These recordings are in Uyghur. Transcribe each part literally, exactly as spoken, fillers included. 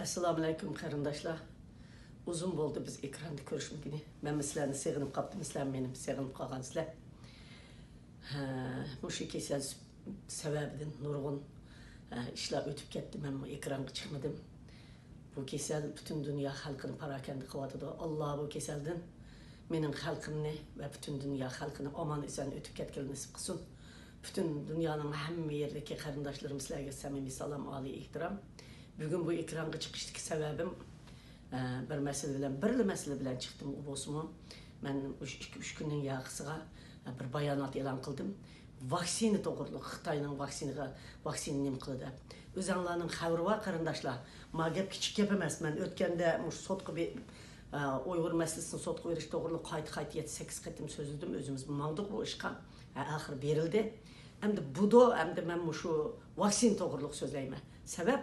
ئەسسالامۇئەلەيكۇم قېرىنداشلار. ئۇزۇن بولدى بىز ئېكراندا كۆرۈشمىگىنى. مەنمۇ سىلەرنى سېغىنىپ قاپتىمەن، سىلەرمۇ مېنى سېغىنىپ قالغانسىلەر. ھە، مۇشۇ كېسەل سەۋەبىدىن نۇرغۇن، ھە، ئىشلار ئۆتۈپ كەتتى. مەنمۇ ئېكرانغا چىقمىدىم. بۇ كېسەل پۈتۈن دۇنيا خەلقىنى پاراكەندە قىلىۋاتىدۇ. ئاللا بۇ كېسەلدىن مېنىڭ خەلقىمنى ۋە پۈتۈن دۇنيا خەلقىنى ئامان ئېسەن ئۆتۈپ كەتكىلى نېسىپ قىلسۇن. پۈتۈن دۇنيانىڭ ھەممە يېرىدىكى قېرىنداشلىرىم، سىلەرگە سەمىمىي سالام، ئالىي ئېھتىرام. بۈگۈن بۇ ئېكرانغا چىقىشتىكى سەۋەبىم، ئە، بىر مەسىلە بىلەن، بىرلا مەسىلە بىلەن چىقتىم. ئۇ بولسىمۇ، مەن مۇشۇ ئىككى، ئۈچ كۈننىڭ ياقىسىغا، ئە، بىر بايانات ئېلان قىلدىم. ۋاكسىنا توغرۇلۇق، خىتاينىڭ ۋاكسىنىغا، ۋاكسىنا نېمە قىلدى دەپ. ئۆزەڭلارنىڭ خەۋىرى بار، قېرىنداشلار. ما گەپ كىچىك گەپ ئەمەس. مەن ئۆتكەندە مۇشۇ سوتقا بى-، ئە، ئۇيغۇر مەسىلىسىنى سوتقا بېرىش توغرۇلۇق قايتا-قايتا يەتتە، سەككىز قېتىم سۆزلىدىم. ئۆزىمىزمۇ ماڭدۇق بۇ ئىشقا. ھە، ئاخىرى بېرىلدى. ئەمدى بۇدو، ئەمدى مەن مۇشۇ ۋاكسىنا توغرۇلۇق سۆزلەيمەن. سەۋەب،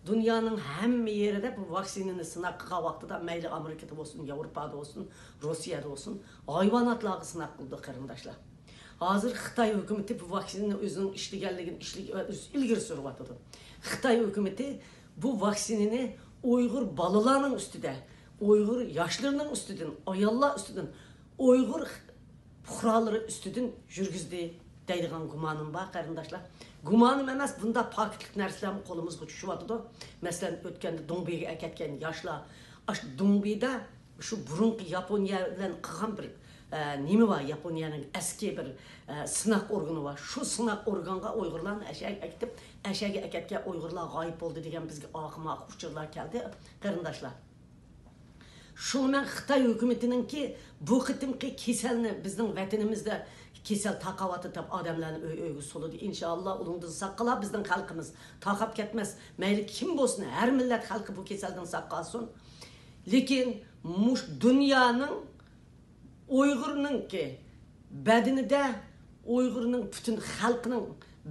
دۇنيانىڭ ھەممە يېرىدە بۇ ۋاكسىنىنى سىناق قىلغان ۋاقتىدا، مەيلى ئامېرىكىدا بولسۇن، ياۋروپادا بولسۇن، روسىيەدە بولسۇن، ھايۋاناتلارغا سىناق قىلىدۇ، قېرىنداشلار. ھازىر خىتاي ھۆكۈمىتى بۇ ۋاكسىنىنى ئۆزىنىڭ ئىشلىگەنلىكىنى ئىشلىگە-، ئىلگىرى سۈرۈۋاتىدۇ. خىتاي ھۆكۈمىتى بۇ ۋاكسىنىنى ئۇيغۇر بالىلارنىڭ ئۈستىدە، ئۇيغۇر ياشلىرىنىڭ ئۈستىدىن، ئاياللار ئۈستىدىن، ئۇيغۇر پۇقرالىرى ئۈستىدىن يۈرگۈزدى دەيدىغان گۇمانىم بار، قېرىنداشلار. گۇمانىم ئەمەس، بۇنداق پاكىتلىق نەرسىلەرمۇ قولىمىزغا چۈشۈۋاتىدۇ. مەسىلەن، ئۆتكەندە دۇڭبىگە ئەكەتكەن ياشلار، ئاشۇ دۇڭبىدا شۇ بۇرۇنقى ياپونىيە بىلەن قىلغان بىر، ئە، نېمە بار، ياپونىيەنىڭ ئەسكى بىر، ئە، سىناق ئورگىنى بار. شۇ سىناق ئورگانغا ئۇيغۇرلارنى ئەشەگە ئەكېتىپ، ئەشەگە ئەكەتكەن ئۇيغۇرلار غايىب بولدى دېگەن بىزگە ئاقما ئۇچۇرلار كەلدى، قېرىنداشلار. شۇڭا مەن خىتاي ھۆكۈمىتىنىڭكى بۇ قېتىمقى كېسەلنى، بىزنىڭ ۋەتىنىمىزدە كېسەل تارقاۋاتىدۇ دەپ ئادەملەرنى ئۆي-ئۆيگە سولىدى. ئىنشائاللا، ئۇنىڭدىن ساق قالار بىزنىڭ خەلقىمىز. تارقاپ كەتمەس. مەيلى كىم بولسۇن، ھەر مىللەت خەلقى بۇ كېسەلدىن ساق قالسۇن. لېكىن مۇش دۇنيانىڭ ئۇيغۇرنىڭكى بەدىنىدە، ئۇيغۇرنىڭ پۈتۈن خەلقىنىڭ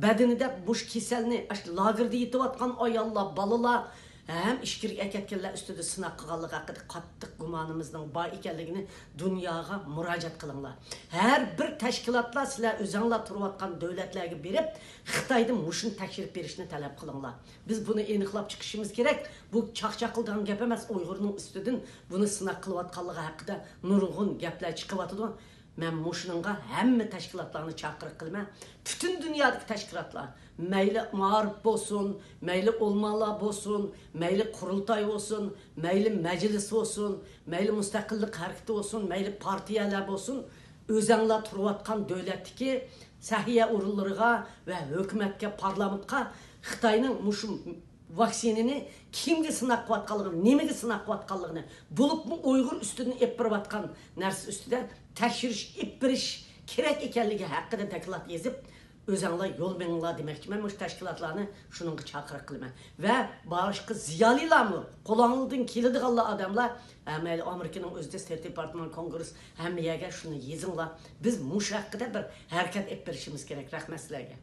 بەدىنىدە مۇشۇ كېسەلنى، ئاشۇ لاگېردا يېتىۋاتقان ئاياللار، بالىلار ھەم ئىچكىرىگە ئەكەتكەنلەر ئۈستىدە سىناق قىلغانلىقى ھەققىدە قاتتىق گۇمانىمىزنىڭ بار ئىكەنلىكىنى دۇنياغا مۇراجىئەت قىلىڭلار. ھەر بىر تەشكىلاتلار، سىلەر ئۆزەڭلار تۇرۇۋاتقان دۆلەتلەرگە بېرىپ، خىتايدىن مۇشۇنى تەكشۈرۈپ بېرىشنى تەلەپ قىلىڭلار. بىز بۇنى ئېنىقلاپ چىقىشىمىز كېرەك. بۇ چاقچاق قىلىدىغان گەپ ئەمەس، ئۇيغۇرنىڭ ئۈستىدىن بۇنى سىناق قىلىۋاتقانلىقى ھەققىدە نۇرغۇن گەپلەر چىقىۋاتىدۇ. مەن مۇشۇنىڭغا ھەممە تەشكىلاتلارنى چاقىرىق قىلىمەن. پۈتۈن دۇنيادىكى تەشكىلاتلار، مەيلى مائارىپ بولسۇن، مەيلى ئۆلىمالار بولسۇن، مەيلى قۇرۇلتاي بولسۇن، مەيلى مەجلىس بولسۇن، مەيلى مۇستەقىللىق ھەرىكىتى بولسۇن، مەيلى پارتىيەلەر بولسۇن، ئۆزەڭلار تۇرۇۋاتقان دۆلەتتىكى سەھىيە ئورۇنلىرىغا ۋە ھۆكۈمەتكە، پارلامېنتقا خىتاينىڭ مۇشۇ ۋاكسىنىنى كىمگە سىناق قىلىۋاتقانلىقىنى، نېمىگە سىناق قىلىۋاتقانلىقىنى، بولۇپمۇ ئۇيغۇر ئۈستىدىن ئېلىپ بېرىۋاتقان نەرسە ئۈستىدە تەكشۈرۈش ئېلىپ بېرىش كېرەك ئىكەنلىكى ھەققىدە دوكلات يېزىپ، ئۆزەڭلار يول مېڭىڭلار دېمەكچىمەن. مۇشۇ تەشكىلاتلارنى شۇنىڭغا چاقىرىق قىلىمەن. ۋە باشقا زىيالىيلارمۇ، قولۇڭلاردىن كېلىدىغانلار ئادەملەر، ھە، مەيلى ئامېرىكىنىڭ ئۆزىدە ستېيت دېپارتمېنت، كونگرېس، ھەممە يەرگە شۇنى يېزىڭلار. بىز مۇشۇ ھەققىدە بىر ھەرىكەت ئېلىپ بېرىشىمىز كېرەك. رەھمەت سىلەرگە.